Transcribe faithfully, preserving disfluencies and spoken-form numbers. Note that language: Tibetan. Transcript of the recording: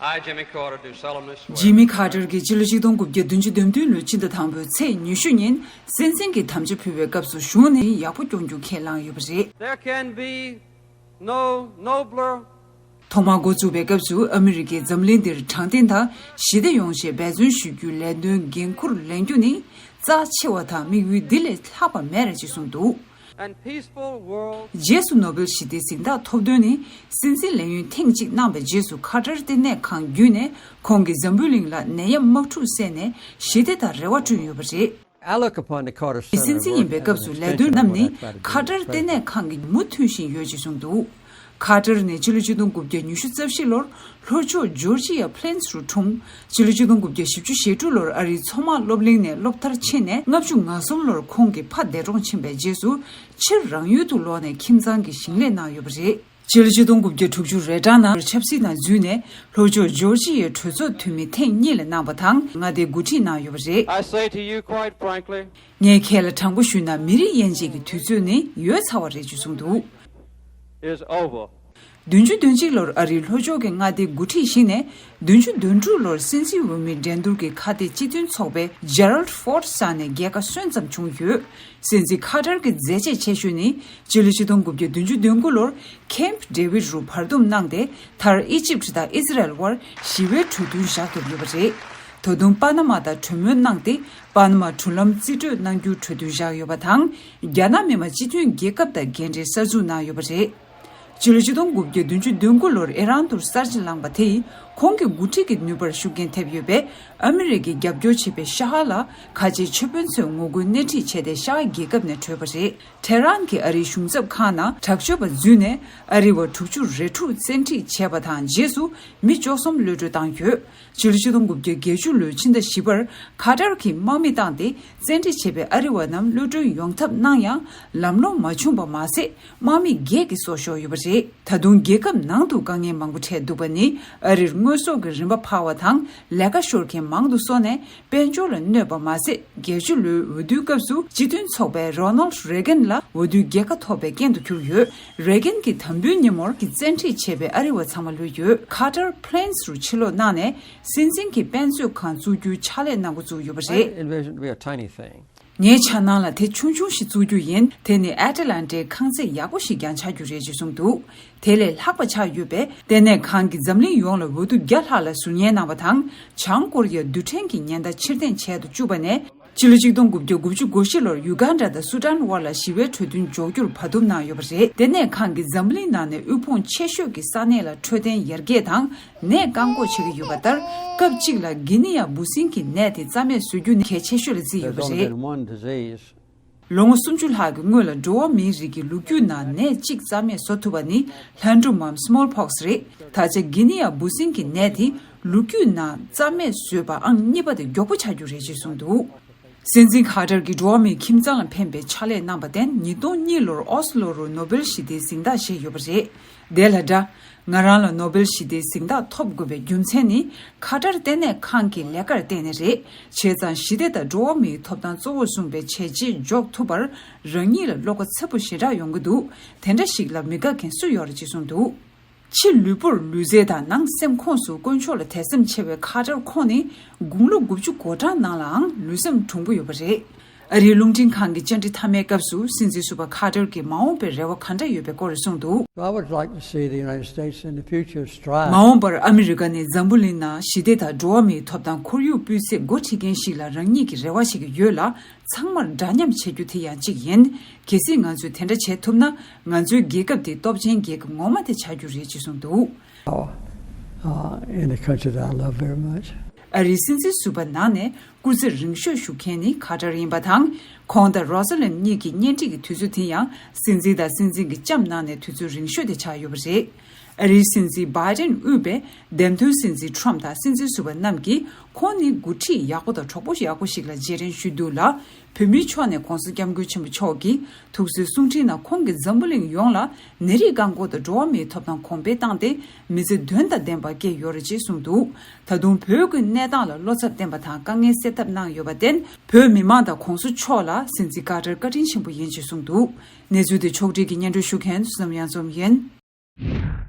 I, Jimmy Carter, do solemnly swear. ཇི་མི་ཁ་ཏར་གྱིས་སྤྱི་ལོ་ཆིག་སྟོང་དགུ་བརྒྱ་བདུན་ཅུ་དོན་བདུན་ལོའི་ཕྱི་ཟླ་དང་པོའི་ཚེས་ཉི་ཤུ་ཉིན་སྲིད་འཛིན་གྱི་དམ་བཅའ་ཕུལ་བའི་སྐབས་སུ་གཞུང་ནས་ཡག་པོ་སྐྱོང་རྒྱུ་ཁས་བླངས་ཡོད་པ་རེད། There can be no nobler. ཐོག་མར་འགོ་བཙུགས་པའི་སྐབས་སུ་ཨ་མི་རི་ཀས་འཛམ་གླིང་འདིར་དྲང་བདེན་དང་ཞི་བདེ་ཡོང་ཆེད་འབད་བརྩོན་ཞུ་རྒྱུའི་ལས་དོན་འགན་འཁུར་ལེན་རྒྱུ་ནི་རྩ་ཆེ་བ་དང་དམིགས་ཡུལ་འདི་ལས་ལྷག་པ་མེད་རེད་ཅེས་གསུངས་འདུག། And peaceful world. རྗེས་སུ་ནོ་བེལ་ཞི་བདེའི་གཟེངས་རྟགས་ཐོབ་དོན་ནི་སྲིད་འཛིན་ལས་ཡུན་ཐེངས་གཅིག་གནང་བའི་རྗེས་སུ་ཁ་ཏར་ལྟེ་གནས་ཁང་བརྒྱུད་ནས་ཁོང་གིས་འཛམ་བུ་གླིང་ལ་ནད་ཡམས་དམག་འཁྲུག་སེལ་ནས་ཞི་བདེ་དང་རེ་བ་བསྐྲུན་ཡོད་པ་རེད། I look upon the Carter Center སྲིད་འཛིན་ཡིན་པའི་སྐབས་སུ་ལས་དོན་རྣམས་ནི་ཁ་ཏར་ལྟེ་གནས་ཁང་གི་མུ་མཐུད་བཞིན་ཡོད་ཅེས་གསུངས་འདུག། ཁ་ཏར་ནི་སྤྱི་ལོ་ཆིག་སྟོང་དགུ་བརྒྱ་ཉི་ཤུ་རྩ་བཞི་ལོར་ལྷོ་ཕྱོགས་ཇོར་ཇི་ཡ་ཕི་ལིན་སི་རུ་འཁྲུངས། སྤྱི་ལོ་ཆིག་སྟོང་དགུ་བརྒྱ་བཞི་བཅུ་ཞེ་དྲུག་ལོར་ཨ་རིའི་མཚོ་དམག་སློབ་གླིང་ནས་སློབ་མཐར་ཕྱིན་ནས་ལྔ་བཅུ་ང་གསུམ་ལོར་ཁོང་གིས་ཕ་འདས་གྲོངས་ཕྱིན་པའི་རྗེས་སུ་ཕྱིར་རང་ཡུལ་དུ་ལོག་ནས་ཁྱིམ་ཚང་གི་ཞིང་ལས་གནང་ཡོད་པ་རེད། སྤྱི་ལོ་ཆིག་སྟོང་དགུ་བརྒྱ་དྲུག་ཅུ་རེ་གྲངས་ནང་ཆབ་སྲིད་ནང་འཛུལ་ནས་ལྷོ་ཕྱོགས་ཇོར་ཇི་ཡའི་གྲོས་ཚོགས་འཐུས་མི་ཐེངས་གཉིས་ལ་གནང་བ་དང་མངའ་སྡེའི་འགོ་ཁྲིད་གནང་ཡོད་པ་རེད། I say to you quite frankly, ངས་ཁྱེད་ལ་དྲང་པོ་ཞུས་ན་མི་རིགས་དབྱེ་འབྱེད་ཀྱི་དུས་ཚོད་ནི་ཡོལ་ཚར་བ་རེད་ཅེས་གསུངས་འདུག། Is over. བདུན་ཅུ་དོན་གཅིག་ལོར་ཨ་རིའི་ལྷོ་ཕྱོགས་ཀྱི་མངའ་སྡེའི་འགོ་ཁྲིད་ཞིག་ནས་བདུན་ཅུ་དོན་དྲུག་ལོར་སྲིད་འཛིན་འོས་མིའི་འགྲན་བསྡུར་གྱི་ཁ་གཏད་སྤྱི་མཐུན་ཚོགས་པའི་ཇེ་རལ་ཧྥོར་ཌ་ས་ནས་རྒྱལ་ཁ་སོན་ཙམ་བྱུང་ཡོད། སྲིད་འཛིན་ཁ་ཏར་གྱི་མཛད་རྗེས་ཆེ་ཤོས་ནི་སྤྱི་ལོ་ཆིག་སྟོང་དགུ་བརྒྱ་བདུན་ཅུ་དོན་དགུ་ལོར་ཁེམ་པ་ཌེ་ཝིད་རུ་བར་འདུམ་གནང་སྟེ་མཐར་ཨི་ཇིབ་དང་ཨི་ཟི་རལ་དབར་ཞི་བའི་གྲོས་མཐུན་བཞག་ཐུབ་ཡོད་པ་རེད། ད་དུང་པ་ན་མ་དང་གྲོས་མོལ་གནང་སྟེ་པ་ན་མ་གྲུ་ལམ་རྩིས་སྤྲོད་གནང་རྒྱུའི་གྲོས་མཐུན་བཞག་ཡོད་པ་དང་། རྒྱ་ནག་མི་དམངས་སྤྱི་མཐུན་རྒྱལ་ཁབ་དང་འགན་འཁྲི་གསར་འཛུགས་གནང་ཡོད་པ་རེད། སྤྱི་ལོ་ཆིག་སྟོང་དགུ་བརྒྱ་བདུན་ཅུ་དོན་དགུ་ལོར་ཨི་རན་དུ་གསར་བརྗེ་བསླངས་པ་དེ་ཡིས་ཁོང་གི་འགོ་ཁྲིད་ཀྱི་ནུས་པར་ཤུགས་རྐྱེན་ཐེབས་ཡོད་པས་ཨ་མི་རི་ཀས་རྒྱབ་སྐྱོར་བྱེད་པའི་ཤ་ཧ་ལ་ཁ་ཆེའི་ཆོས་དཔོན་ཚོས་ངོ་རྒོལ་སྣེ་ཁྲིད་བྱས་ཏེ་ཤ་ཧ་རྒྱལ་ཁབ་ནས་བྲོས་པ་རེད། ཐེ་རན་གྱི་ཨ་རིའི་གཞུང་ཚབ་ཁང་ནང་དྲག་སྤྱོད་པ་འཛུལ་ནས་ཨ་རི་བ་དྲུག་ཅུ་རེ་དྲུག་བཙན་ཁྲིད་བྱས་པ་དང་རྗེས་སུ་མི་བཅུ་གསུམ་གློད་གྲོལ་བཏང་ཡོད། ཕྱི་ལོ་ཆིག་སྟོང་དགུ་བརྒྱ་བརྒྱད་ཅུ་ལོའི་ཕྱི་ཟླ་བཞི་པར་ཁ་ཏར་གྱིས་དམག་མི་བཏང་སྟེ་བཙན་ཁྲིད་བྱས་པའི་ཨ་རི་བ་རྣམས་གློད་གྲོལ་ཡོང་ཐབས་གནང་ཡང་ལམ་ལྷོང་མ་བྱུང་བ་མ་ཟད་དམག་མི་བརྒྱད་ཀྱིས་སྲོག་ཤོར་ཡོད་པ་རེད། ད་དུང་རྒྱལ་ཁབ་ནང་དུ་དཀའ་ངལ་མང་པོ་འཕྲད་འདུག་པ་ནི་ཨ་རིར་དངོས་ཟོག་གི་རིན་པ་འཕར་བ་དང་ལས་ཀ་ཤོར་མཁན་མང་དུ་སོང་ནས་དཔལ་འབྱོར་ལ་གནོད་པ་མ་ཟད་བརྒྱད་ཅུ་ལོའི་འོས་བསྡུའི་སྐབས་སུ་སྤྱི་མཐུན་ཚོགས་པས་རོ་ནལ་རེ་གན་ལ་འོས་བསྡུའི་རྒྱལ་ཁ་ཐོབ་པའི་རྐྱེན་དུ་གྱུར་ཡོད། རེ་གན་གྱི་དམ་འབུལ་ཉིན་མོར་གྱི་བཙན་ཁྲིད་བྱས་པའི་ཨ་རི་བ་ཚང་མ་གློད་ཡོད། ཁ་ཏར་ཕི་ལིན་སི་རུ་ཕྱིར་ལོག་གནང་ནས་སྲིད་འཛིན་གྱི་དཔེ་མཛོད་ཁང་བཙུགས་རྒྱུའི་ཕྱག་ལས་གནང་འགོ་བཙུགས་ཡོད་པ་རེད། I envisioned to be a tiny thing. ངའི་འཆར་སྣང་ལ་དེ་ཆུང་ཆུང་ཞིག་བཙུགས་རྒྱུ་ཡིན། དེ་ནི་ཨེ་ཊ་ལན་ཊའི་ཁང་བརྩེགས་ཡག་པོ་ཞིག་ཀྱང་ཆགས་རྒྱུ་རེད་ཅེས་གསུངས་འདུག། དེ་ལས་ལྷག་པ་ཆགས་ཡོད་པས་ལྟེ་གནས་ཁང་གིས་འཛམ་གླིང་ཡོངས་ལ་འོས་བསྡུ་བརྒྱ་ལྷག་ལ་ཟུར་ཉན་གནང་བ་དང་། བྱང་ཀོ་རི་ཡ་རྡུལ་ཕྲན་གྱི་ཉེན་བརྡ་ཕྱིར་འཐེན་བྱས་དུ་བཅུག་པ་ནས། སྤྱི་ལོ་ཆིག་སྟོང་དགུ་བརྒྱ་དགུ་བཅུ་གོ་བཞི་ལོར་ཡུ་གན་ཌ་དང་སུ་ཌན་དབར་ལ་ཞི་བའི་གྲོས་མཐུན་འཇོག་རྒྱུར་བར་འདུམ་གནང་ཡོད་པ་རེད། ལྟེ་གནས་ཁང་གིས་འཛམ་གླིང་ནང་ནས་དབུལ་ཕོངས་ཆེ་ཤོས་ཀྱི་ས་གནས་ལ་འཕྲོད་བསྟེན་ཡར་རྒྱས་དང་། ནད་བཀག་འགོག་བྱེད་ཀྱི་ཡོད་པ་ལྟར། སྐབས་གཅིག་ལ་གྷི་ནི་ཡ་འབུ་སྲིན་གྱི་ནད་དེ་རྩ་མེད་བཟོ་རྒྱུ་ནི་གལ་ཆེ་ཤོས་ལ་བརྩིས་ཡོད་པ་རེད། There's only been one disease. ལོ་ངོ་སུམ་ཅུ་ལྷག་གི་སྔོན་ལ་འགྲོ་བ་མིའི་རིགས་ཀྱི་ལོ་རྒྱུས་ནང་ནད་གཅིག་རྩ་མེད་བཟོ་ཐུབ་པ་ནི་ལྷ་འབྲུམ་མམ་སི་མོལ་ཕོག་སི་རེད། ད་ཆ་གྷི་ནི་ཡ་འབུ་སྲིན་གྱི་ནད་དེ་ལོ་རྒྱུས་ནང་རྩ་མེད་བཟོས་པ་ཨང་གཉིས་པ་དེ་མགྱོགས་པོ་ཆགས་རྒྱུ་རེད་ཅེས་གསུངས་འདུག། སྲིད་འཛིན་ཁ་ཏར་གྱིས་འགྲོ་བ་མིའི་ཁྱིམ་ཚང་ལ་ཕན་པའི་ཕྱག་ལས་གནང་བར་བརྟེན། ཉིས་སྟོང་གཉིས་ལོར་ཨོ་སི་ལོ་རུ་ནོ་བེལ་ཞི་བདེའི་གཟེངས་རྟགས་བཞེས་ཡོད་པ་རེད། དེ་ལ་བརྟེན། ང་རང་ལ་ནོ་བེལ་ཞི་བདེའི་གཟེངས་རྟགས་ཐོབ་དགོས་པའི་རྒྱུ་མཚན་ནི། ཁ་ཏར་ལྟེ་གནས་ཁང་གི་ལས་ཀར་བརྟེན་ནས་རེད། བྱས་ཙང་ཞི་བདེ་དང་འགྲོ་བ་མིའི་ཐོབ་ཐང་གཙོ་བོར་བཟུང་བའི་བྱས་རྗེས་འཇོག་ཐུབ་པར་རང་ཉིད་ལ་བློ་ཁ་ཚ་པོ་ཞེ་དྲག་ཡོང་གི་འདུག། དེ་འདྲ་ཞིག་ལ་མི་དགའ་མཁན་སུ་ཡོད་རེད་ཅེས་གསུངས་འདུག། ཕྱི་ལུས་པོར་ལུས་རྩལ་དང་ནང་སེམས་ཁོངས་སུ་དཀོན་མཆོག་ལ་དད་སེམས་ཆེ་བའི་ཁ་ཏར་ཁོང་ནི་དགུང་ལོ་དགུ་བཅུ་གོ་གྲངས་ནང་ལའང་ལུས་སེམས་གྲུང་པོ་ཡོད་པ་རེད། ཨ་རིའི་རླུང་འཕྲིན་ཁང་གི་བཅར་འདྲི་མཐའ་མའི་སྐབས་སུ་སྲིད་འཛིན་ཟུར་པ་ཁ་ཏར་གྱིས་མ་འོངས་པའི་རེ་བ་ག་འདྲ་ཡོད་པའི་སྐོར་གསུངས་འདུག། I would like to see the United States in the future strive. མ་འོངས་པར་ཨ་མི་རི་ཀ་ནི་འཛམ་བུ་གླིང་ནང་ཞི་བདེ་དང་འགྲོ་བ་མིའི་ཐོབ་ཐང་ཁོར་ཡུག་སྤུས་ཚད་འགོ་ཁྲིད་མཁན་ཞིག་ལ་རང་ཉིད་ཀྱིས་རེ་བ་བྱེད་ཀྱི་ཡོད་ལ། ཚང་མར་འདྲ་མཉམ་བྱེད་རྒྱུ་དེ་ཡང་གཅིག་ཡིན། གལ་སྲིད་ང་ཚོས་དེ་འདྲ་བྱེད་ཐུབ་ན། ང་ཚོའི་རྒྱལ་ཁབ་དེ་སྟོབས་ཆེན་རྒྱལ་ཁབ་ངོ་མ་དེ་ཆགས་རྒྱུ་རེད་ཅེས་གསུངས་འདུག། Uh, in the country that I love very much. ཨ་རིའི་སྲིད་འཛིན་ཟུར་པ་ནང་ནས་སྐུ་ཚེ་རིང་ཤོས་བཞུགས་མཁན་ནི་ཁ་ཏར་ཡིན་པ་དང་། ཁོང་དང་རོ་ས་ལིན་གཉིས་ཀྱི་གཉེན་སྒྲིག་གི་དུས་ཚོད་དེ་ཡང་སྲིད་འཛིན་དང་སྲིད་འཛིན་གྱི་ལྕམ་ནང་ནས་དུས་ཚོད་རིང་ཤོས་དེ་ཆགས་ཡོད་པ་རེད། ཨ་རིའི་སྲིད་འཛིན་བྷའི་ཌེན་དབུས་པའི་འདེམས་ཐོན་སྲིད་འཛིན་ཁྲོམ་དང་སྲིད་འཛིན་ཟུར་པ་རྣམས་ཀྱིས་ཁོང་ནི་འགོ་ཁྲིད་ཡག་པོ་དང་གྲོགས་པོ་ཡག་པོ་ཞིག་ལ་རྗེས་དྲན་ཞུས་འདུག་ལ། བོད་མིའི་ཕྱོགས་ནས་༧གོང་ས་༧སྐྱབས་མགོན་ཆེན་པོ་མཆོག་གིས་ཐུགས་གསོའི་གསུང་འཕྲིན་ནང་ཁོང་གིས་འཛམ་བུ་གླིང་ཡོངས་ལ་ནད་རིགས་བཀག་འགོག་དང་འགྲོ་བ་མིའི་ཐོབ་ཐང་གོང་འཕེལ་བཏང་སྟེ་མི་ཚེ་དོན་དང་ལྡན་པ་སྐྱེལ་ཡོད་རེད་ཅེས་གསུངས་འདུག། ད་དུང་བོད་ཀྱི་གནས་སྟངས་ལ་བློ་འཚབ་བསྟན་པ་དང་དཀའ་ངལ་སེལ་ཐབས་གནང་ཡོད་པར་བརྟེན། བོད་མི་མང་དང་༧གོང་ས་མཆོག་ལ་སྲིད་འཛིན་ཀ་ཏར་བཀའ་དྲིན་ཆེན་པོ་ཡིན་ཅེས་གསུངས་འདུག། གནས་ཚུལ་དེ་ཕྱོགས་སྒྲིག་གིས་སྙན་སྒྲོན་ཞུ་མཁན་བསོད་ནམས་གཡང་འཛོམས་ཡིན།